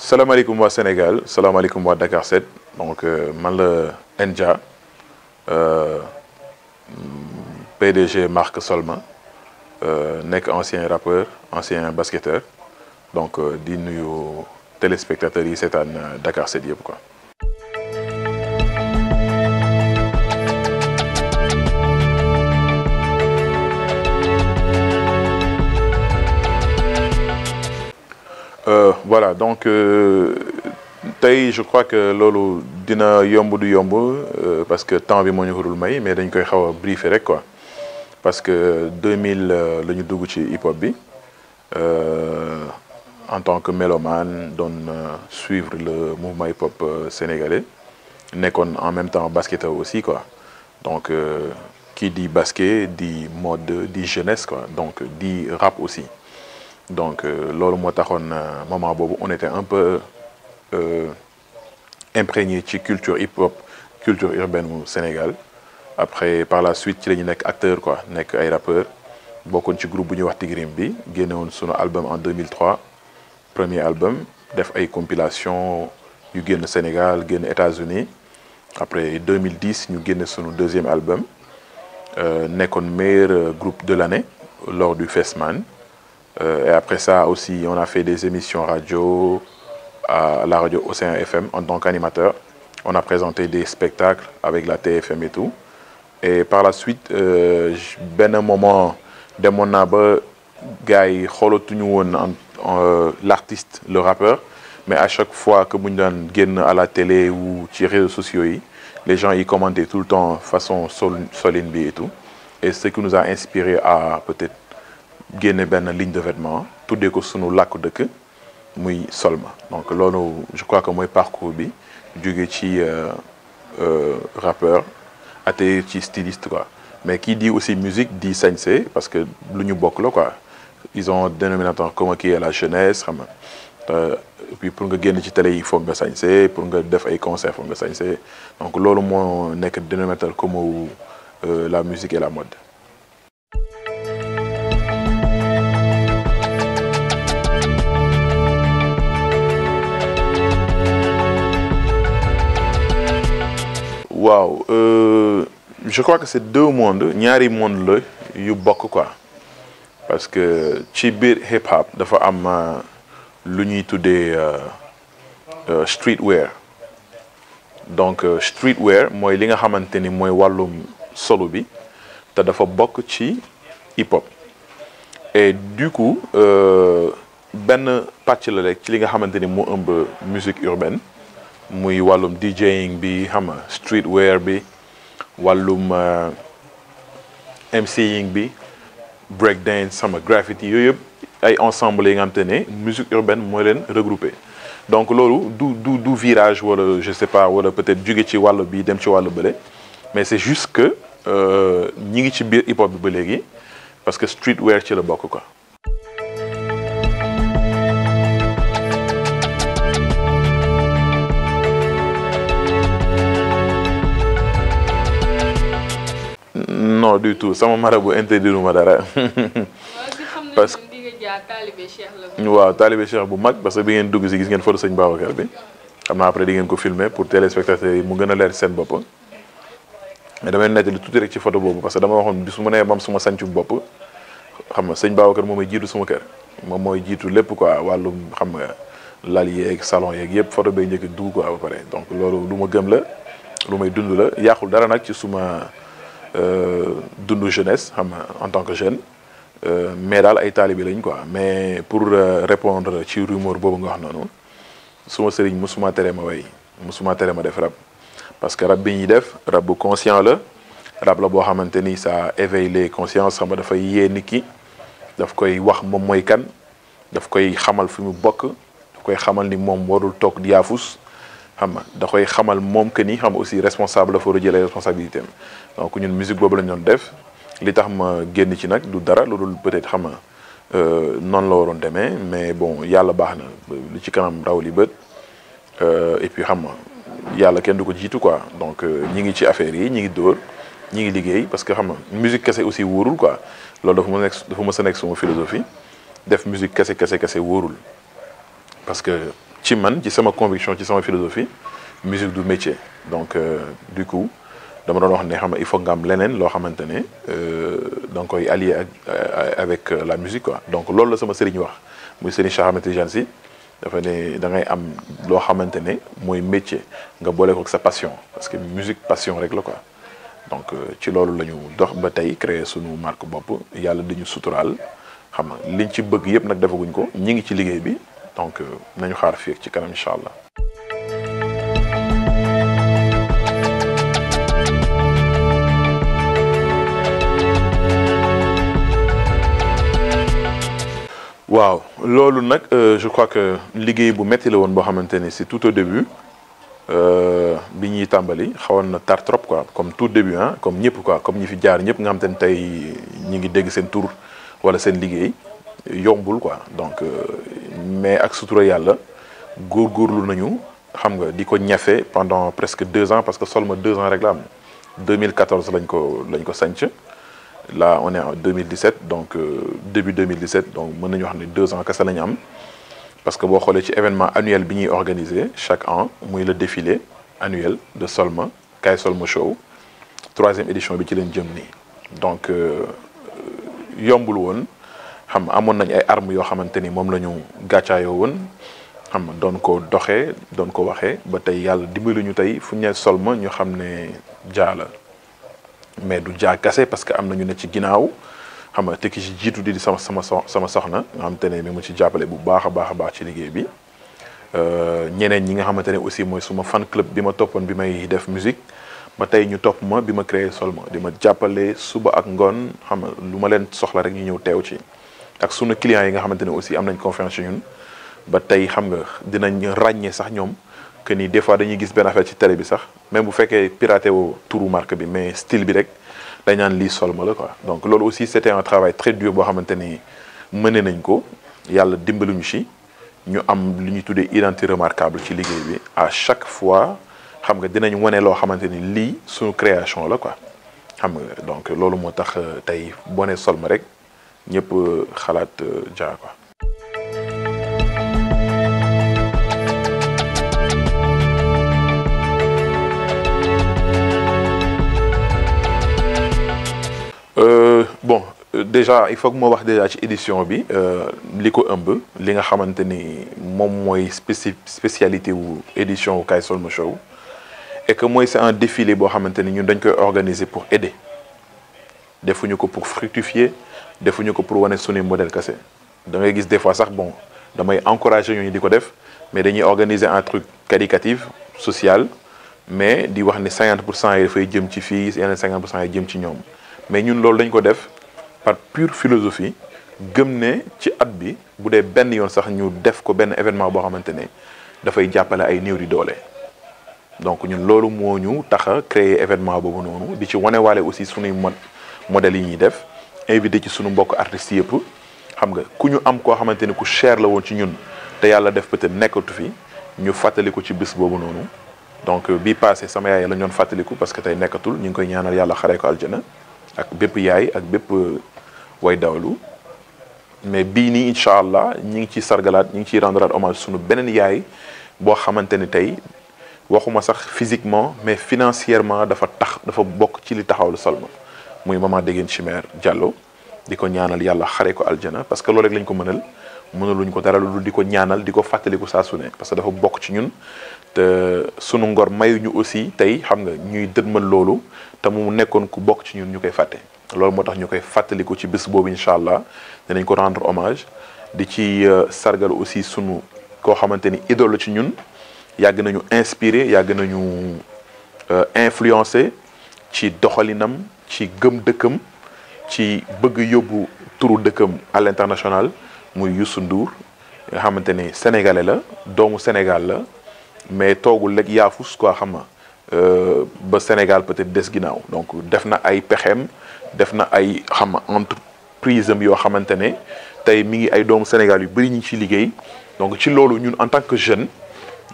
salaamaaleykum waa Sénégal salaamaaleykum waa Dakar 7 donc man la Endia PDG marque Solma nekk ancien rappeur ancien basketteur donc di nuyu téléspectateurs yi seetaan Dakar 7 yëpp quoi. Voilà donc tey je crois que loolu dina yomb du yomb parce que temps bi moo ñu xurul may mais dañ koy xaw a briefer rek quoi parce que 2000 la ñu dugg ci hip hop bi en tant que mélomane doon suivre le mouvement hip hop sénégalais nekkoon en même temps basketteur aussi quoi donc qui dit basket dit mode dit jeunesse quoi donc dit rap aussi. Donc loolu moo taxoon moment boobu on était un peu imprégné ci culture hip hop culture urbaine mu Sénégal après par la suite ci la ñu nekk acteur quoi nekk ay rappeur bokkoon ci groupe bu ñuy wax Tigrim bi génne woon sunu album en 2003 premier album def ay compilation yu génn Sénégal génn États-Unis après 2010 ñu génne sunu deuxième album nekkoon meilleur groupe de l'année lors du Fesman. Et après ça aussi, on a fait des émissions radio à la radio Océan FM en tant qu'animateur. On a présenté des spectacles avec la TFM et tout. Et par la suite, benn moment demoon naa ba gars yi xoolatuñu woon l'artiste, le rappeur, mais à chaque fois que bu ñu daan génn à la télé ou ci réseaux sociaux yi, les gens y commentaient tout le temps façon solin bi et tout. Et ce qui nous a inspiré à peut-être génne benn ligne de vêtements tuddee ko sunu làkku dëkk muy Solma donc loolu je crois que mooy parcours bi jóge ci rappeur ate ci styliste quoi mais qui dit aussi musique dit sañse parce que lu ñu bokk la quoi ils ont dénominateur commun qui est la jeunesse xam nga et puis pour nga génn ci télé yi foog nga sañse pour nga def ay concert foog nga sañse donc loolu moo nekk dénominateur commun la musique et la mode. waaw je crois que c'est deux mondes ñaari monde la yu bokk quoi parce que ci biir hip hop dafa am lu ñuy tuddee streetwear donc streetwear mooy li nga xamante ni mooy wàllum solo bi te dafa bokk ci hip hop et du coup benn pàcc la rek ci li nga xamante ni moo ëmb musique urbaine. muy wàllum DJing bi xam nga streetwear bi wàllum MCing bi breakdance xam nga graffiti yooyu yëpp ay ensemble yi nga xamante ne musique urbaine mooy leen regroupé donc loolu du virage wala je sais pas wala peut-être jóge ci wàll bi dem ci wàllu bële mais c'est juste que ñi ngi ci biir hip hop bi ba léegi parce que streetwear ci la bokk quoi. non du tout sama marabu interdire ma dara parce que waaw taalibe Cheikh bu mag parce que bi ngeen dugg si gis ngeen photo sëñ Babacar bi xam naa après di ngeen ko filmer pour téléspectateurs yi mu gën a leer seen bopp mais damay nettali tuuti rek ci photo boobu parce que dama waxoon bi su ma nee mam suma sancu bopp xam nga sëñ Babacar moom mooy jiitu suma kër moom mooy jiitu lépp quoi wàllum xam nga lal yeeg salon yeeg yëpp photo bay njëkk dugg quoi ba pare donc loolu lu ma gëm la lu may dund la yàqul dara nag ci suma dundu jeunesse xam nga en tant que jeune mais daal ay taalibe lañ quoi mais pour répondre ci rumeur boobu nga wax noonu suma sëriñ musuma tere ma way musuma tere ma def rap parce que rap bi ñuy def rap bu conscient la rap la boo xamante ni ça éveille les consciences xam nga dafay yee nit ki daf koy wax moom mooy kan daf koy xamal fi mu bokk daf koy xamal ni moom warul toog di yaafus xam nga da koy xamal moom que ni xam nga aussi responsable la fa jëlee responsabilité am donc ñun musique boobu lañ doon def li tax ma génn ci nag du dara lu dul peut-être xam nga noonu la waroon demee mais bon yàlla baax na lu ci kanam raw li bët et puis xam nga yàlla kenn du ko jiitu quoi donc ñi ngi ci affaire yi ñi ngi dóor ñi ngi liggéey parce que xam nga musique kese aussi wóorul quoi loolu dafa mës a nekk sama philosophie def musique kese wóorul parce que ci man ci sama conviction ci sama philosophie musique du métier donc du coup dama doon wax ne xam nga il faut nga am leneen loo xamante ne da nga koy allier avec la musique quoi donc loolu la sama sëriñ wax muy sëriñ Cheikh Ahmed Tidiane Sy dafa ne da ngay am loo xamante ne mooy métier nga boole ko ak sa passion parce que musique passion rek la quoi donc ci loolu la ñu dox ba tey créer sunu marque bopp yàlla dañu suturaal xam nga liñ ci bëgg yëpp nag defaguñ ko ñi ngi ci liggéey bi donc nañu xaar fii ak ci kanam incha allah. waaw loolu nag je crois que liggéey bu métti la woon boo xamante ni c'est tout au début bi ñuy tàmbali xawoon na tar trop quoi comme tout début ah comme ñëpp quoi comme ñi fi jaar ñëpp nga xamante ni tey ñi ngi dégg seen tur wala seen liggéey yombul quoi donc mais ak sutura yàlla góorgóorlu nañu xam nga di ko ñafe pendant presque 2 ans parce que seulement 2 ans rek la am 2014 lañ ko sanc. Là on est en 2017 donc début 2017 donc mën nañu wax ne 2 ans kese la ñu am parce que boo xoolee ci événement annuel bi ñuy organiser chaque an muy le défilé annuel de Solma Kaay Solma Show 3e édition bi ci lañ jëm nii donc yombul woon xam nga amoon nañ ay armes yoo xamante ni moom la ñu gàccaayoo woon xam nga doon ko doxee doon ko waxee ba tey yàlla dimbali ñu tey fu ñu nee Solma ñu xam ne Dia la mais du Dia kase parce que am na ñu ne ci ginnaaw xam nga te ki ci jiitu di sama soxna nga xamante ne mi mu ci jàppale bu baax a baax ci liggéey bi ñeneen ñi nga xamante ne aussi mooy suma fan club bi ma toppoon bi may def musique ba tey ñu topp ma bi ma créé Solma di ma jàppale suba ak ngoon xam nga lu ma leen soxla rek ñu ñëw teew ci ak sunu clients yi nga xamante ne aussi am nañ confiance ci ñun ba tey xam nga dinañ ràññee sax ñoom que ni des fois dañuy gis benn affaire ci télé bi sax même bu fekkee piraté woo turu marque bi mais style bi rek dañ naan lii Solma la quoi donc loolu aussi c'était un travail très dur boo xamante ni mëne nañ ko yàlla dimbaluñu ci ñu am lu ñuy tuddee identité remarquable ci liggéey bi à chaque fois xam nga dinañ wane loo xamante ni lii suñu création la quoi xam nga donc loolu moo tax tey boo nee Solma rek ñëpp xalaat Dia quoi. Bon déjà il faut que moo wax déjà ci édition bi li ko ëmb li nga xamante ni moom mooy spécialité wu édition wu Kaay Solma Show et que mooy c'est un défilé boo xamante ni ñun dañ koy organiser pour aider defuñu ko pour fructifier defuñu ko pour wane suñu modèle kese da ngay gis des fois sax bon damay encourager ñooñu di ko def mais dañuy organiser un truc caritatif social mais di wax ne 50% yi dafay jëm ci fii yeneen 50% yi jëm ci ñoom mais ñun loolu dañ ko def par pure philosophie gëm ne ci at bi bu dee benn yoon sax ñu def ko benn événement boo xamante ne dafay jàppale ay néew di doole donc ñun loolu moo ñu tax a créer événement boobu noonu di ci wanewaale aussi sunuy modèles yi ñuy def invité ci sunu mbokk artistes yëpp xam nga ku ñu am koo xamante ne ku cher la woon ci ñun te yàlla def peut-être nekkatu fi ñu fàttaliku ci bés boobu noonu donc bii passé sama yaay la ñoon fàttaliku parce que tey nekkatul ñu ngi koy ñaanal yàlla xaree ko aljana ak bépp yaay ak bépp way dawlu mais bii nii incha allah ñi ngi ciy sargalaat ñi ngi ciy rendre hommage sunu beneen yaay boo xamante ni tey waxuma sax physiquement mais financièrement dafa bokk ci li taxawlu Solma muy maman Déguène Chimère Diallo di ko ñaanal yàlla xare ko aljana parce que loolu rek lañ ko mënaluñ ko dara lu di ko ñaanal di ko fàttaliku saa su ne parce que dafa bokk ci ñun te sunu ngor mayuñu aussi tey xam nga ñuy dëdmal loolu te mu nekkoon ku bokk ci ñun ñu koy fàtte loolu moo tax ñu koy fàttaliku ci bés boobu incha allah dinañ ko rendre hommage di ci sargal aussi sunu koo xamante ni idole ci ñun yàgg nañu inspiré yàgg nañu influencé ci doxalinam ci gëm dëkkam ci bëgg yóbbu turu dëkkam à l'international muy Youssou Ndour nga xamante ni sénégalais la doomu Sénégal la mais toogul rek yaafus quoi xam nga ba Sénégal peut-être des ginnaaw donc def na ay pexeem def na ay xam nga entreprise am yoo xamante ne tey mi ngi ay doomu Sénégal yu bari ñu ci liggéey donc ci loolu ñun en tant que jeune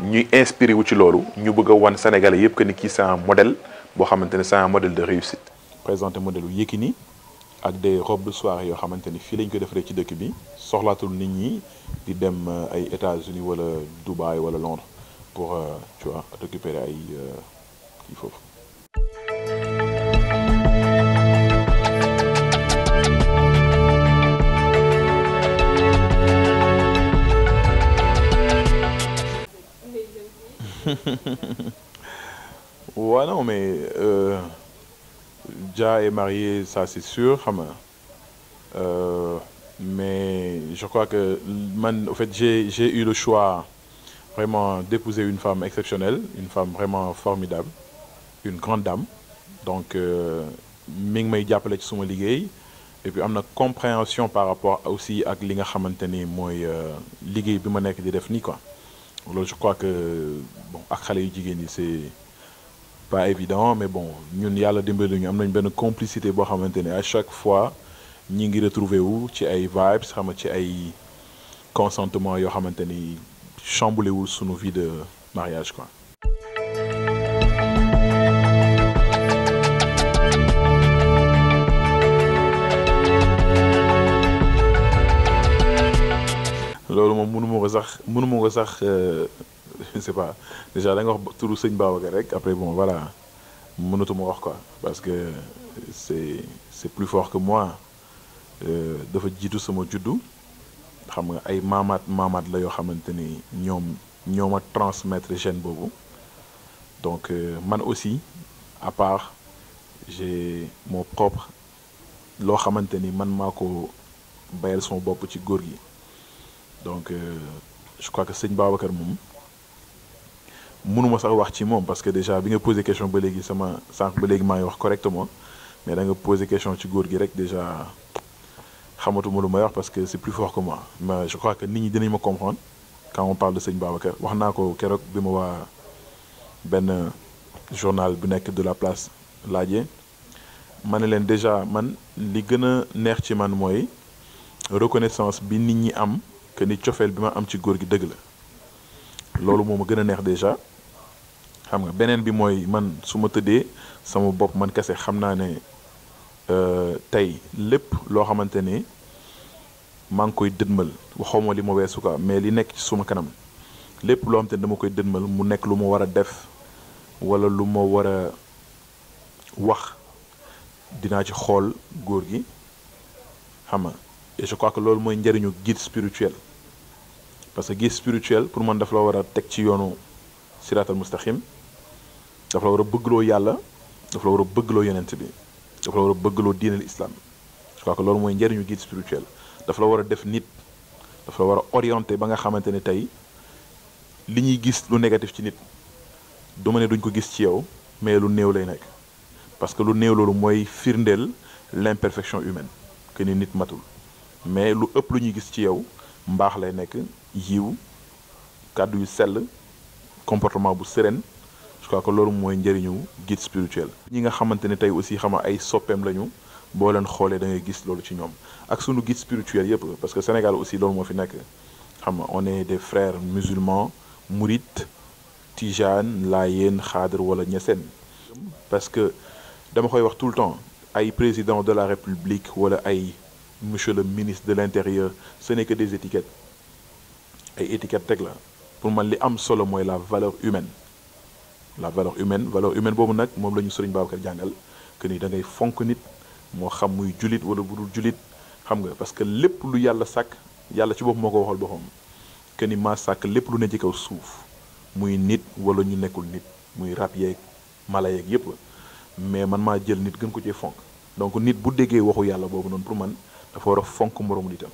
ñuy inspiré wu ci loolu ñu bëgg a wan sénégalais yëpp que ni kii c'est un modèle boo xamante ne c'est un modèle de réussite. Présenté modèle u Yékini ak des robes de soirée yoo xamante ni fii lañ ko defaree ci dëkk bi soxlaatul nit ñi di dem ay États-Unis wala Dubaï wala Londres pour tu vois récupérer ay kii foofu. Ouais, non, mais Dia est marié, ça c'est sûr, xam nga. Mais je crois que man, en fait, j'ai eu le choix vraiment d'épouser une femme exceptionnelle, une femme vraiment formidable, une grande dame. Donc, mi ngi may jàppale ci suma liggéey et puis am na compréhension par rapport aussi ak li nga xamante ni mooy liggéey bi ma nekk di def nii quoi. Loolu je crois que bon ak xale yu jigéen ñi c'est pas évident mais bon ñun yàlla dimbali ñu am nañ benn complicité boo xamante ne à chaque fois ñi ngi retrouver wu ci ay vibes xam nga ci ay consentement yoo xamante ni chamboulé wul sunu vie de mariage quoi. loolu moom mënuma ko sax je sais pas déjà da nga wax turu sëñ Babacar rek après bon voilà mënatuma wax quoi parce que c'est plus fort que moi dafa jiitu sama juddu xam nga ay maamaat la yoo xamante ni ñoo ma transmettre gène boobu donc man aussi à part j'ai mon propre loo xamante ni man maa ko bayal sama bopp ci góor gi. Donc je crois que sëñ Babacar moom mënuma sax wax ci moom parce que déjà bi nga posé question ba léegi sama sànq ba léegi maa ngi wax correctement mais da nga posé question ci góor gi rek déjà xamatuma lu may wax parce que c'est plus fort que moi mais je crois que nit ñi dinañ ma comprendre quand on parle de sëñ Babacar wax naa ko keroog bi ma waa benn journal bu nekk de la place laajee ma ne leen déjà man li gën a neex ci man mooy reconnaissance bi nit ñi am. Que ni cofeel bi ma am ci góor gi dëgg la loolu moo ma gën a neex déjà xam nga beneen bi mooy man su ma tëddee sama bopp man kese xam naa ne tey lépp loo xamante ne maa ngi koy dëdmal waxuma li ma weesu quoi mais li nekk ci suma kanam lépp loo xamante ne dama koy dëdmal mu nekk lu ma war a def wala lu ma war a wax dinaa ci xool góor gi xam nga. Et je crois que loolu mooy njëriñu guide spirituel parce que guide spirituel pour man daf la war a teg ci yoonu siratal mustaqim daf la war a bëggloo yàlla daf la war a bëggloo yonent bi daf la war a bëggloo diinal islam je crois que loolu mooy njëriñu guide spirituel daf la war a def nit daf la war a orienté ba nga xamante ne tey li ñuy gis lu négatif ci nit du ma ne duñ ko gis ci yow mais lu néew lay nekk parce que lu néew loolu mooy firndeel l'imperfection humaine que ni nit matul. mais lu ëpp lu ñuy gis ci yow mbaax lay nekk yiw kàddu yu sell comportement bu serein je crois que loolu mooy njëriñu guide spirituel. ñi nga xamante ne tey aussi xam nga ay soppeem lañu boo leen xoolee da ngay gis loolu ci ñoom ak sunu guide spirituel yëpp parce que Sénégal aussi loolu moo fi nekk xam nga on est des frères musulmans mourides tijane laayeen xaadir wala ñeseen parce que dama koy wax tout le temps ay président de la république wala ay. Monsieur le ministre de l'Intérieur ce n'est que des étiquettes ay étiquettes teg la pour man li am solo mooy la valeur humaine boobu nag moom la ñu Sëriñ Babacar jàngal que ni da ngay fonk nit moo xam muy julit wala bu dul julit xam nga parce que lépp lu yàlla sàkk yàlla ci bopp moo ko waxal boppam que ni maa sàkk lépp lu ne ci kaw suuf muy nit wala ñu nekkul nit muy rab yeeg mala yeeg yépp mais man maa jël nit gën ko ci fonk donc nit bu déggee waxu yàlla boobu noonu pour man dafa war a fonk moroomu nitam.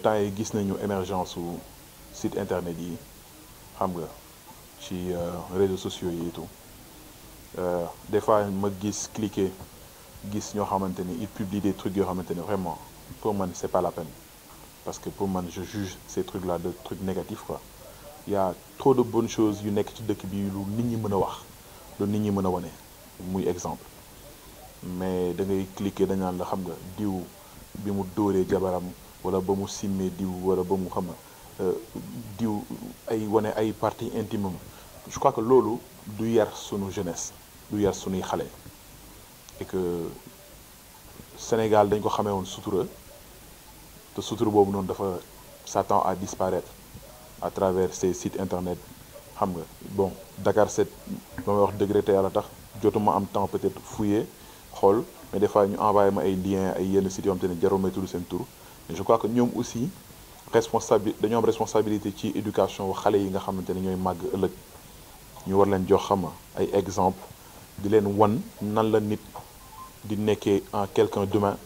temps yi gis nañu émergence su site internet yi xam nga ci réseaux sociaux yi et tout des fois ma gis cliquer gis ñoo xamante ni ils publient des trucs yoo xamante ni vraiment pour man c'est pas la peine. Parce que pour moi, je juge ces trucs-là de trucs négatifs quoi. Il y a trop de bonnes choses yu nekk ci dëkk bi lu nit ñi mën a wax lu nit ñi mën a wane muy exemple mais da ngay cliquer dañ naan la xam nga diw bi mu dóoree jabaram wala ba mu simmee diw wala ba mu xam diw ay wane ay parties intimes. Je crois que loolu du yar sunu jeunesse du yar sunuy xale et que Sénégal dañ ko xamee woon sutura te sutura boobu noonu dafa s'attend à disparaître à travers ces sites internet xam nga bon Dakar 7 ba may wax degré te yàlla tax jotuma am temps peut-être fouiller xool mais des fois ñu envoyé ma ay liens ay yenn sites yoo xam te ne jarul may tudd seen tur mais je crois que ñoom aussi dañoo am responsabilité ci éducation xale yi nga xamante ne ñooy màgg ëllëg ñu war leen jox xama ay exemple di leen wan nan la nit di nekkee en quelqu'un d'humain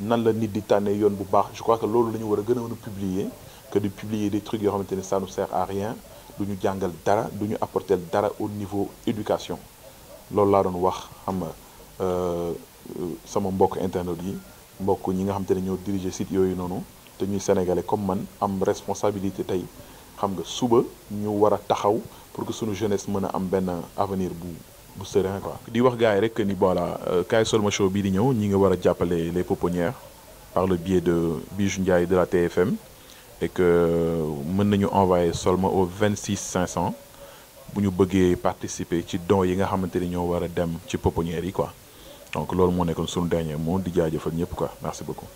nan la nit di tànnee yoon bu baax. Je crois que loolu la ñu war a gën a mën a publier que de publier des trucs yoo xamante ne ça nous sert à rien du ñu jàngal dara du ñu apporter dara au niveau éducation. loolu laa doon wax xam nga sama mbokk internet yi mbokk ñi nga xamante ne ñoo diriger site yooyu noonu te ñuy sénégalais comme man am responsabilité tey xam nga suba ñu war a taxaw pour que sunu jeunesse mën a am benn avenir bu serein quoi. di wax gars yi rek ni voilà Kaay Sol Ma Show bii di ñëw ñi nga war a jàppale les pouponnières par le biais de Bijou Ndiaye de la TFM et que mën nañu envoyer Sol Ma au 26 500 bu ñu bëggee participer ci dons yi nga xamante ni ñoo war a dem ci pouponnières yi quoi donc loolu moo nekkoon sunu dernier mot di jaajëfal ñëpp quoi merci beaucoup.